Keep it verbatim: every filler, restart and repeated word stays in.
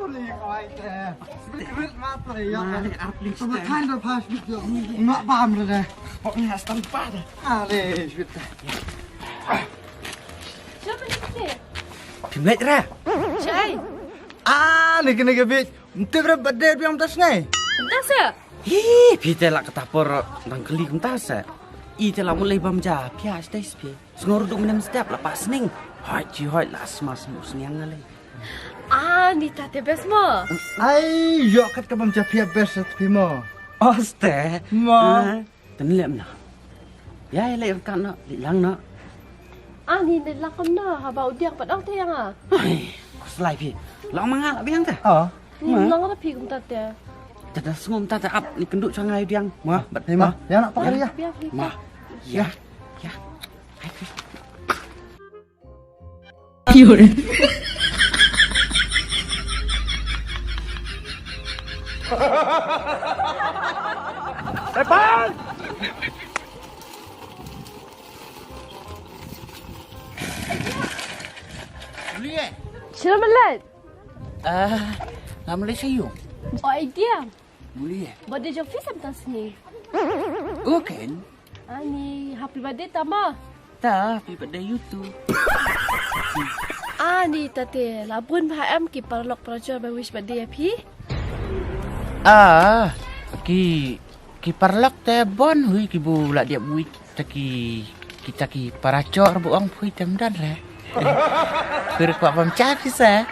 Lik wai te. Sbit rit mat le ya. Ma le arpling. Sama stem. Kan da pas bit yo. Ma bam le de. Pok ni stem pa de. Ale sbit te. Siapa ni? Tim lek ra. Chai. Ah, ni kene ke bit. Mtip ra birthday biang tas ngai. Tas ya? Hi, phi te la kata por dang kali kumta sa. I te la mulai bam ja, phi a stai spi. Snor dum nem step la pa sning. Hai chi hai la smas mu sniang ngalai. Ah, ni ta te bes mo. Ai, yo kat ka bam ja phi bes sat phi mo. Oste. Mo. Ten lem na. Ya, ya le kan na, li lang na. Ah, ni de lakam na, haba u diak pat ong te yang ah. Ai, kuslai phi. Lang manga la biang te. Oh. Ni lang ra phi kumta te. Tada sngum ta te ap ni kendu changai diang. Ma, bat. Hei ma, ya nak pakar ya. Biar phi. Ma. Ya. Ya. Hai phi. Depan. Boleh eh? Sila melet. Ah, nama lagi sayung? Oh, idea. Boleh eh? Birthday Jofi samtang sini. Oh, kan? Ani, happy birthday tama. Ta, happy birthday you too. Ani, tate, labun ba em ki paralok parajor ba wish birthday ya phi. Ah, ki ki paralok te bon hui ki bu la dia mui kita ki kita ki parajor bu ong phui tem dan re. Kir kwa pam cha phi sa.